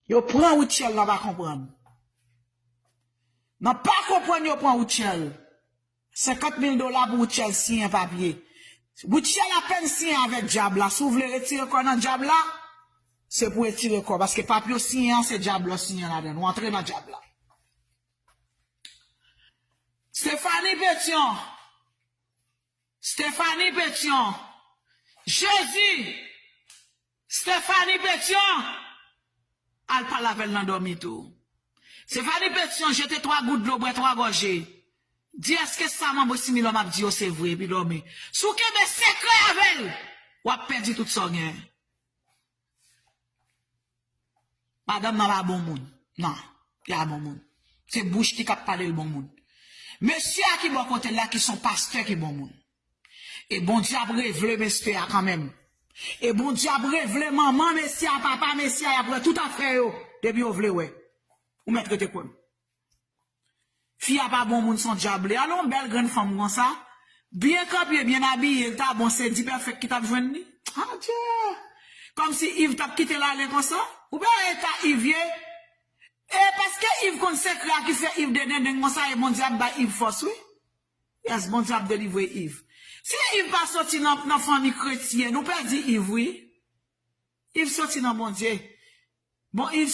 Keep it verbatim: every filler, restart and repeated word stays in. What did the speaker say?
Yo pran Rutshelle nan pa konprann. Nan pa konprann yo pran Rutshelle. Senkant mil dola pou Rutshelle siyen papye. Rutshelle apenn siyen avèk dyab la. Si w vle retire kò nan dyab la, se pou retire kò. Paske papye w siyen an, se dyab la w siyen ladan l. Ou antre nan dyab la. Stephanie Petion. Stephanie Petion. Jezi. Stephanie Petion. Al pale avè l nan dòmi tou. Stephanie Petion, jete twa gout dlo, bwè twa gòje. Di èske sa manbo Similòm ap di yo se vre, epi dòmi. Si w kenbe sekrè avè l, w ap pèdi tout sa w genyen. Madanm nan pa bon moun. Non, li pa bon moun. Se bouch li k ap pale l bon moun. Mesye a ki bò kote l la, ki se yon pastè ki bon moun. E Bondye ap revle mesye a kanmenm. E Bondye ap revle manman mesye a, papa mesye a, y ap wè tout afè yo, depi yo vle wè. Ou mèt rete kwè m. Fi a pa bon moun, se yon dyab li. Alon bèl grenn fanm konsa. Byen kanpe, byen abiye, l ta bon, se Dipèfèk ki t ap jwenn li. Adye! Kòmsi Iv t ap kite l ale konsa. Ou pa wè eta Iv ye? E paske Iv konn sekrè a ki fè Iv dedenden konsa e Bondye ap bay Iv fòs, wi. Yes, Bondye ap delivre Iv. Si Iv pa soti nan, nan fanmi kretyen, nou pèdi Iv, wi. Iv soti nan Bondye. Bon, Iv